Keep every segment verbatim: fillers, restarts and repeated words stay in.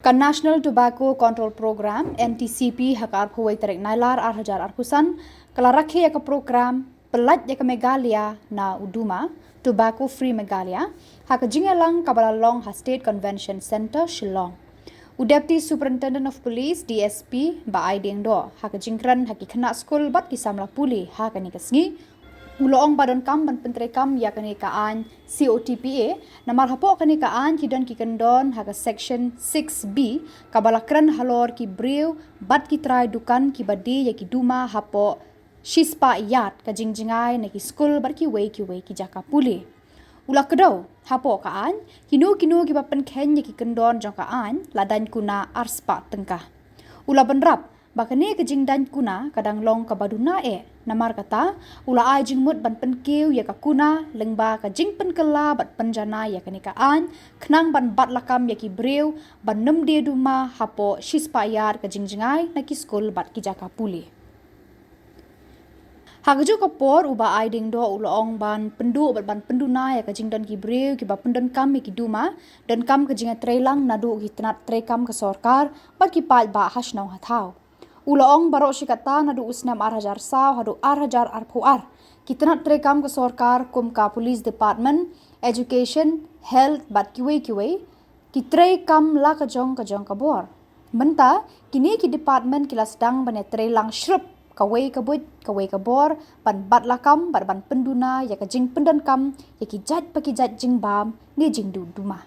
Ka National Tobacco Control Program, N T C P, ha ka arphew wei tarik Nailar ar hajar arphew san, ka la rakhe ïa ka program Pyllait ïa ka Meghalaya na u duma, Tobacco Free Meghalaya, ha ka jingïalang kaba la long ha State Convention Centre, Shillong. U Deputy Superintendent of Police, D S P, Bah Ai Diengdoh, ha ka jingkren ha ki khynnah skul bad ki samla pule ha kane ka sngi, u la ong ba donkam ban pyntreikam ïa kane ka aiñ C O T P A, namar hapoh kane ka aiñ ki don ki kyndon ha ka Section six B, kaba la kren halor ki briew bad ki trai dukan kiba die ïa ki duma hapoh shispah yard ka jingjngai na ki skul bad kiwei kiwei ki jaka pule. U la kdew, hapoh ka aiñ, kino kino kiba pynkheiñ ïa ki kyndon jong ka aiñ, la daiñ kuna arspah tyngka. U la bynrap ba kane ka jingdaiñ kuna ka dang long kaba duna eh, namar kata u la ai jingmut ban pynkiew ïa ka kuna lyngba ka jingpynkylla bad pynjanai ïa kane ka aiñ, khnang ban bat lakam ïa ki briew ban nym die duma hapoh shispah yard ka jingjngai na ki skul bad ki jaka pule. Ha kajuh ka por, u Bah Ai Diengdoh u la ong ban pynduh bad ban pynduna ïa ka jingdon ki briew kiba pyndonkam ïa ki duma, donkam ka jingïatreilang naduh ki tnat treikam ka sorkar bad ki paidbah ha shnong ha thaw. U la ong baroh shi katta naduh u snem ar hajar saw haduh ar hajar arphew ar, ki tnat treikam ka sorkar kum ka Police Department, Education, Health bad kiwei kiwei, ki treikam la ka jong ka jong ka bor. Mynta kine ki department ki la sdang ban ïatreilang shrup kawei ka buit kawei ka bor ban bat lakam bad ban pynduna ïa ka jingpyndonkam ïa ki jait pa ki jait jingbam ne jingduh duma.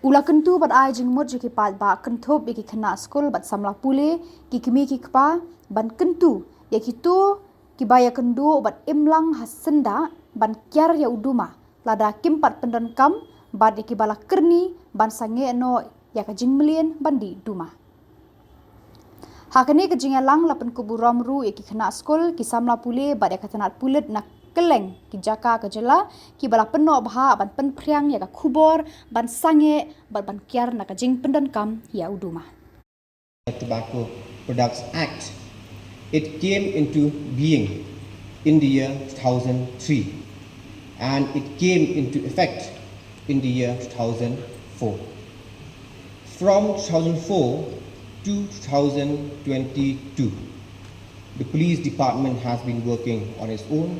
U la kyntu bad ai jingmut ïa ki paidbah kynthup ïa ki khynnah skul bad samla pule, ki kmie ki kpa, ban kyntu ïa kito kiba ïakynduh bad imlang ha syndah ban kiar ïa u duma lada kim pat pyndonkam, bad ïa kiba la kyrni ban sangeh noh ïa ka jingmlien ban dih duma. Ha kane ka jingïalang la pynkup burom ruh ïa ki khynnah skul, ki samla pule bad ïa ka tnat pulit na kylleng ki jaka ka jylla kiba la pynnoh bha ban pynphriang ïa ka khubor ban sangeh bad ban kiar na ka jingpyndonkam ïa u duma. Tobacco Products Act. It came into being in the year two thousand three and it came into effect in the year two thousand four. From two thousand four to two thousand twenty-two, the police department has been working on its own,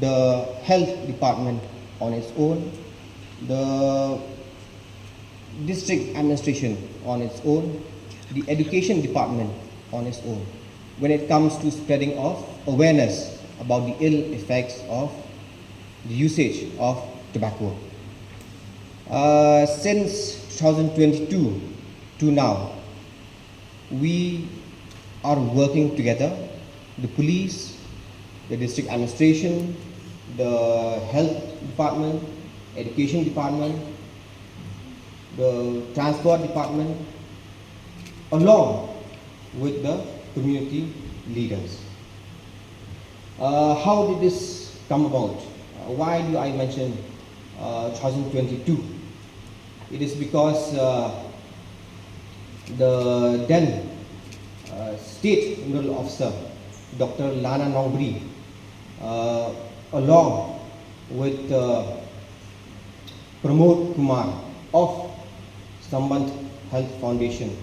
the health department on its own, the district administration on its own, the education department on its own, when it comes to spreading of awareness about the ill effects of the usage of tobacco. Uh, since two thousand twenty-two to now, we are working together, the police, the district administration, the health department, education department, the transport department, along with the community leaders. Uh, how did this come about? Uh, why do I mention uh, two thousand twenty-two? It is because uh, the then uh, State Nodal Officer, Doctor Lana Nongbri, uh, along with uh, Pramod Kumar of Sambandh Health Foundation,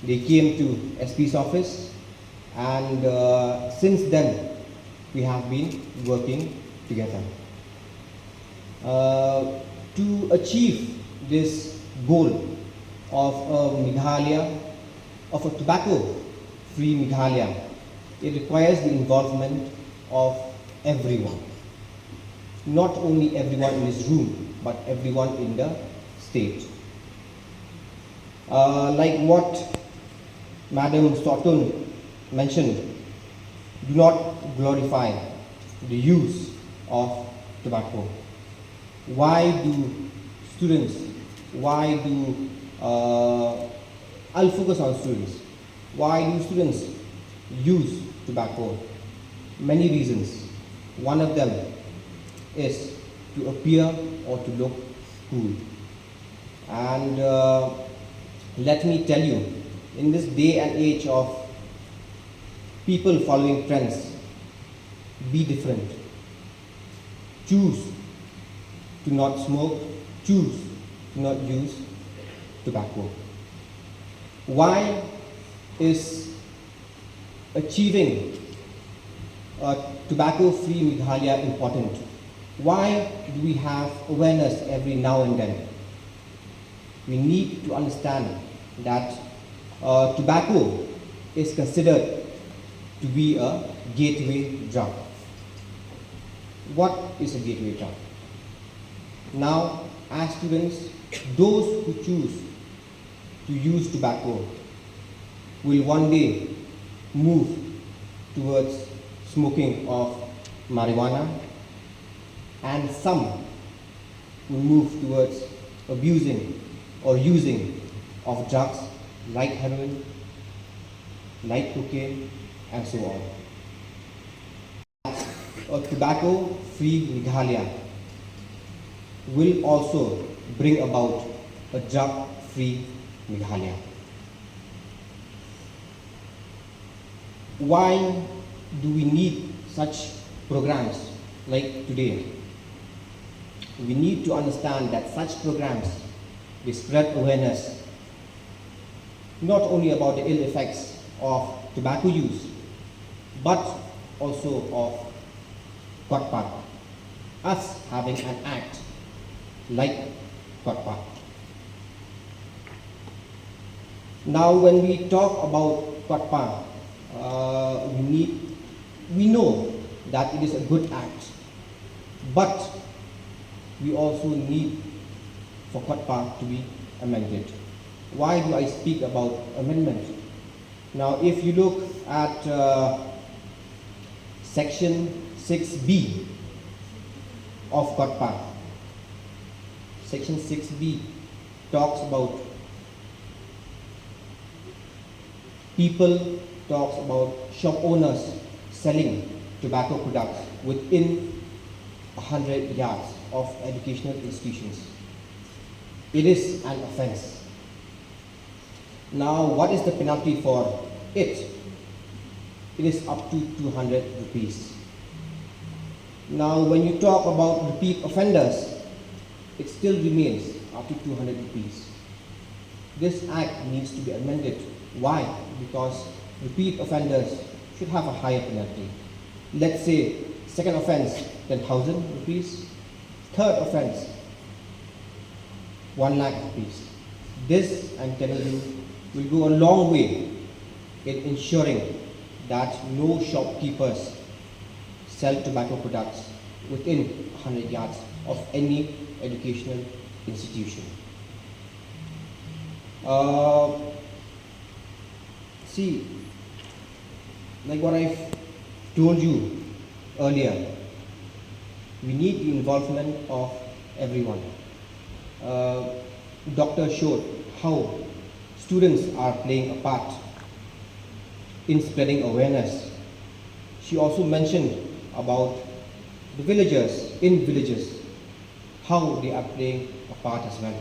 they came to S P's office, and uh, since then we have been working together. Uh, to achieve this goal of a Meghalaya, of a tobacco free Meghalaya, it requires the involvement of everyone. Not only everyone in this room, but everyone in the state. Uh, like what Madam Sawtun mentioned, do not glorify the use of tobacco. Why do students, why do, uh, I'll focus on students. Why do students use tobacco? Many reasons. One of them is to appear or to look cool. And uh, let me tell you, in this day and age of people following trends, be different. Choose to not smoke, choose to not use, tobacco. Why is achieving a tobacco-free Meghalaya important? Why do we have awareness every now and then? We need to understand that uh, tobacco is considered to be a gateway drug. What is a gateway drug? Now, as students, those who choose to use tobacco will one day move towards smoking of marijuana, and some will move towards abusing or using of drugs like heroin, like cocaine, and so on. A tobacco-free Meghalaya will also bring about a drug-free Meghalaya. Why do we need such programs like today? We need to understand that such programs, they spread awareness not only about the ill effects of tobacco use, but also of COTPA, us having an act like COTPA. Now, when we talk about COTPA, uh, we need, we know that it is a good act, but we also need for COTPA to be amended. Why do I speak about amendment? Now, if you look at uh, section six B of COTPA, section six B talks about people, talks about shop owners selling tobacco products within a hundred yards of educational institutions. It is an offense. Now, what is the penalty for it? It is up to two hundred rupees. Now, when you talk about repeat offenders, it still remains up to two hundred rupees. This act needs to be amended. Why? Because repeat offenders should have a higher penalty. Let's say, second offense, ten thousand rupees. Third offense, one lakh rupees. This, I'm telling you, will go a long way in ensuring that no shopkeepers sell tobacco products within a hundred yards of any educational institution. Uh, see, like what I've told you earlier, we need the involvement of everyone. Uh, Doctor showed how students are playing a part in spreading awareness. She also mentioned about the villagers in villages, how they are playing a part as well,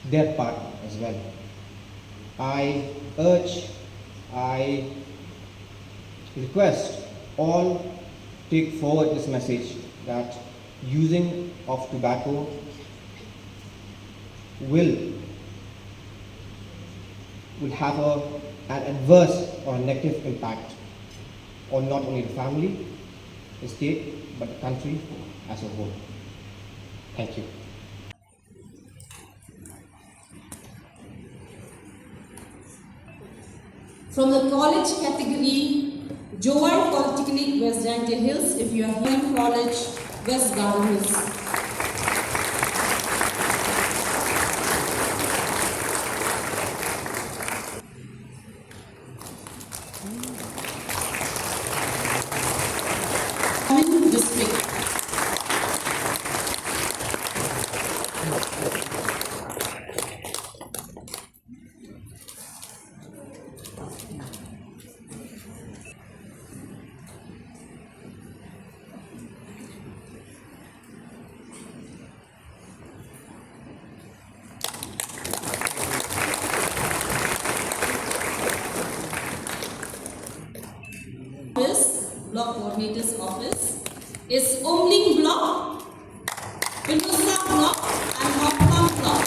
their part as well. I urge, I request all take forward this message that using of tobacco will, will have a, an adverse or a negative impact on not only the family, the state, but the country as a whole. Thank you. From the college category, Jowai Polytechnic, West Jaintia Hills, if you are here, College, West Garo Hills. District. Office, block coordinator's office, is Umling block, Pinosa block, and Hoplam block.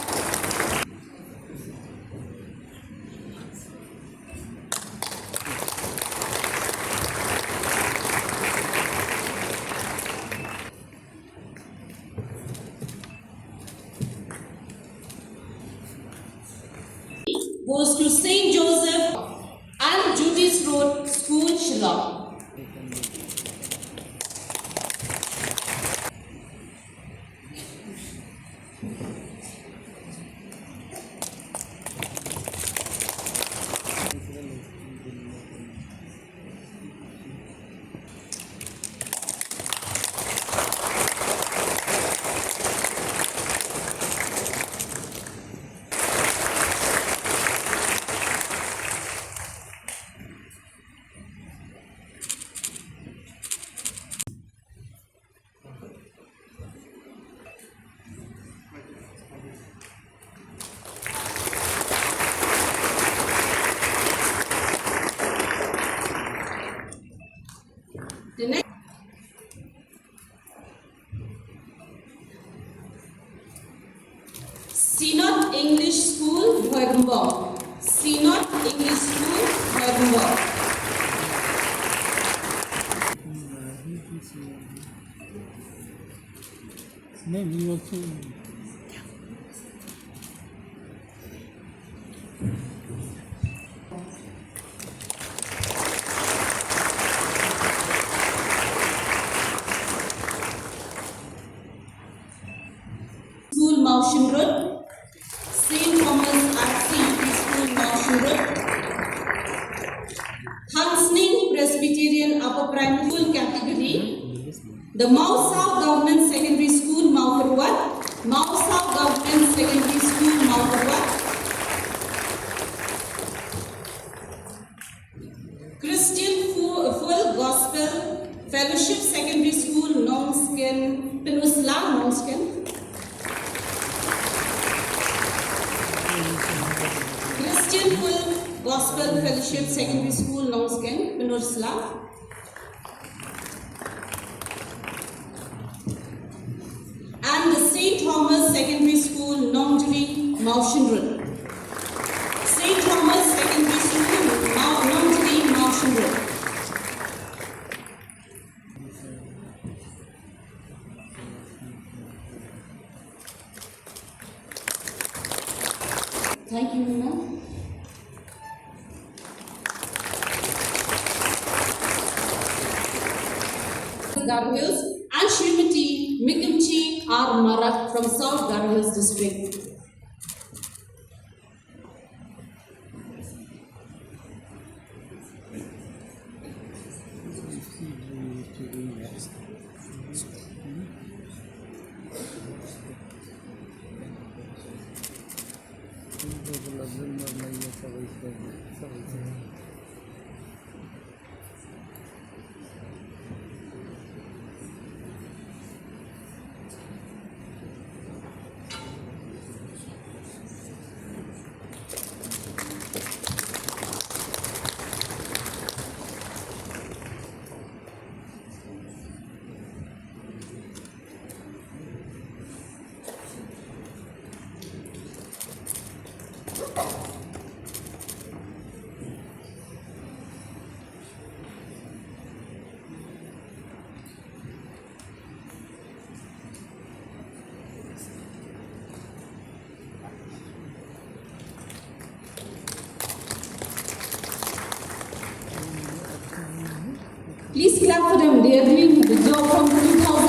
Goes to Saint Joseph and Judy's Road School, Shillong. The next, Synod English School, Bhoirymbong. Synod English School, Bhoirymbong. School, Mawshynrut. Saint Thomas R C Preschool, Mawshynrut. Thangsning Presbyterian Upper Primary School category. The Mawsaw Government Secondary School, Mawkyrwat. Mawsaw Government Secondary School, Mawkyrwat. Christian Fu-, Full Gospel Fellowship Secondary School, Nongsken, Pynursla, Nongsken. Christian Full Gospel Fellowship Secondary School, Nongsken, Pynursla. And the Saint Thomas Secondary School, Nongjri, Mawshynrut. Saint Thomas Secondary School, Maw-, Nongjri, Mawshynrut. Thank you, ma'am. Garo Hills, and Srimati Mikimchi R Marak from South Garo Hills District. Please clap for them. They are doing the job from two thousand.